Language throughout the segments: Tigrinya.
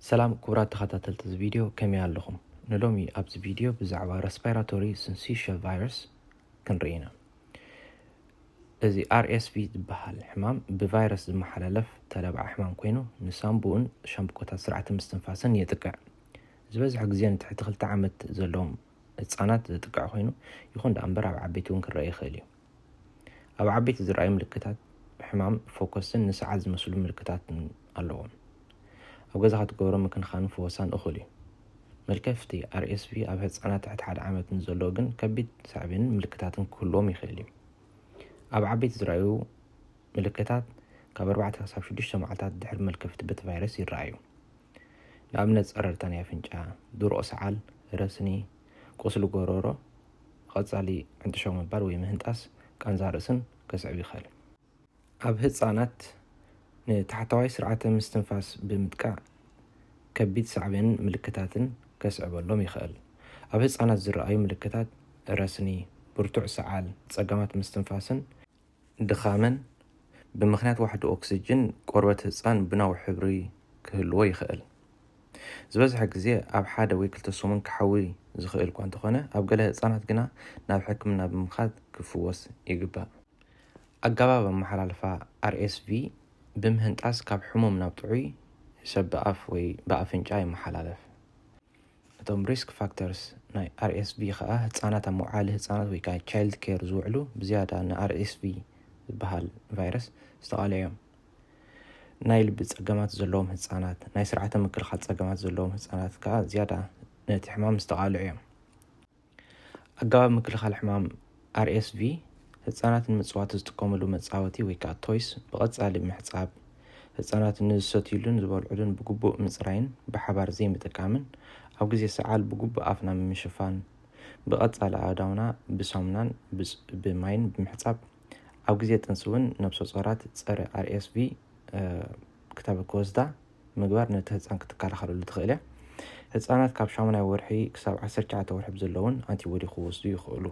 ሰላም ክቡራት ተኸታተልቲ እዚ ቪድዮ፣ ከመይ ኣለኹም? ንሎሚ ኣብዚ ቪድዮ ብዛዕባ respiratory syncytial virus ክንርኢ ኢና። እዚ RSV ዝበሃል ሕማም ብቫይረስ ዝመሓላለፍ ተላባዒ ሕማም ኮይኑ፣ ንሳምቡኡን ሻምብቆታት ስርዓተ ምስትንፋስን የጥቅዕ። ዝበዝሐ ግዜ ንትሕቲ ክልተ ዓመት ዘለዎም ህጻናት ዘጥቅዕ ኮይኑ፣ ይኹን ደኣ እምበር ኣብ ዓበይቲ እውን ክረአ ይኽእል እዩ። ኣብ ዓበይቲ ዝረኣዩ ምልክታት ሕማም፣ ፈኮስን ንሰዓል ዝመስሉ ምልክታትን ኣለዎም። ኣብ ገዛ ክትገብሮ ምክንኻንን ፈወሳን እኹል እዩ። መልከፍቲ RSV ኣብ ህጻናት ትሕቲ ሓደ ዓመት ንዘለዉ ግን ከቢድ ሳዕቤንን ምልክታትን ክህልዎም ይኽእል እዩ። ኣብ ዓበይቲ ዝረኣዩ ምልክታት ካብ ኣርባዕተ ክሳብ ሽዱሽተ መዓልታት ድሕሪ መልከፍቲ በቲ ቫይረስ ይረኣዩ። ንኣብነት ጸረርታ ናይ ኣፍንጫ፣ ድሩቕ ሰዓል፣ ረስኒ፣ ቁስሊ ጎረሮ፣ ቀጻሊ ዕንጥሸው ምባል ወይ ምህንጣስ፣ ቃንዛ ርእስን ከስዕብ ይኽእል። ኣብ ህጻናት ንታሕተዋይ ስርዓተ ምስትንፋስ ብምጥቃዕ ከቢድ ሳዕቤንን ምልክታትን ከስዕበሎም ይኽእል። ኣብ ህጻናት ዝረኣዩ ምልክታት ረስኒ፣ ብርቱዕ ሰዓል፣ ጸገማት ምስትንፋስን ድኻምን፣ ብምኽንያት ዋሕዲ ኦክስጅን ቆርበት ህጻን ቡናዊ ሕብሪ ክህልዎ ይኽእል። ዝበዝሐ ግዜ ኣብ ሓደ ወይ ክልተ ሰሙን ክሓዊ ዝኽእል እኳ እንተኾነ፣ ኣብ ገለ ህጻናት ግና ናብ ሕክምና ብምኻድ ክፍወስ ይግባእ። ኣገባብ ኣመሓላልፋ RSV ብምህንጣስ ካብ ሕሙም ናብ ጥዑይ ሰብ ብኣፍ ወይ ብኣፍንጫ ይመሓላለፍ። እቶም risk factors ናይ RSV ከኣ ህጻናት ኣብ መውዓሊ ህጻናት ወይ ከዓ child care ዝውዕሉ ብዝያዳ ን RSV ዝበሃል ቫይረስ ዝተቓልዑ እዮም። ናይ ልቢ ጸገማት ዘለዎም ህጻናት፣ ናይ ስርዓተ ምክልኻል ጸገማት ዘለዎም ህጻናት ከኣ ዝያዳ ነቲ ሕማም ዝተቓልዑ እዮም። ኣገባብ ምክልኻል ሕማም RSV ህጻናት ንምጽዋት ዝጥቀምሉ መጻወቲ ወይ ከዓ ቶይስ ብቐጻሊ ምሕጻብ፣ ህጻናት ንዝሰትዩሉን ዝበልዑሉን ብግቡእ ምጽራይን ብሓባር ዘይምጥቃምን፣ ኣብ ግዜ ሰዓል ብግቡእ ኣፍና ምሽፋን፣ ብቐጻሊ ኣእዳውና ብሳሙናን ብጽ-፣ ብማይን ብምሕጻብ፣ ኣብ ግዜ ጥንሲ እውን ነብሰ ጾራት ጸረ RSV ክታበት ክወስዳ ምግባር ነቲ ህጻን ክትከላኸለሉ ትኽእል እያ። ህጻናት ካብ ሻሙናይ ወርሒ ክሳብ ዓሰርተ ትሽዓተ ወርሒ ብዘለውን ኣንቲቦዲ ክወስዱ ይኽእሉ።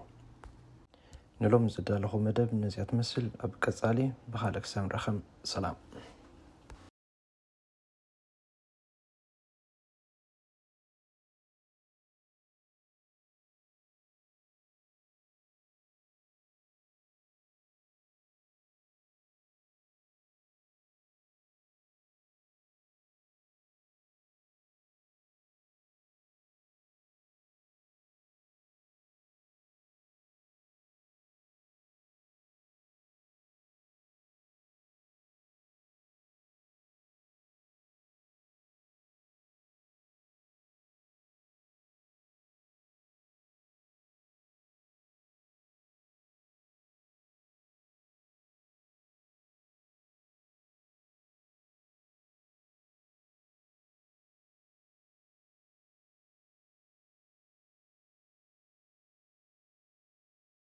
ንሎም ዝዳለኹ መደብ ነዚኣ ትመስል። ኣብ ቀጻሊ ብኻልእ ክሳብ ንራኸም፣ ሰላም።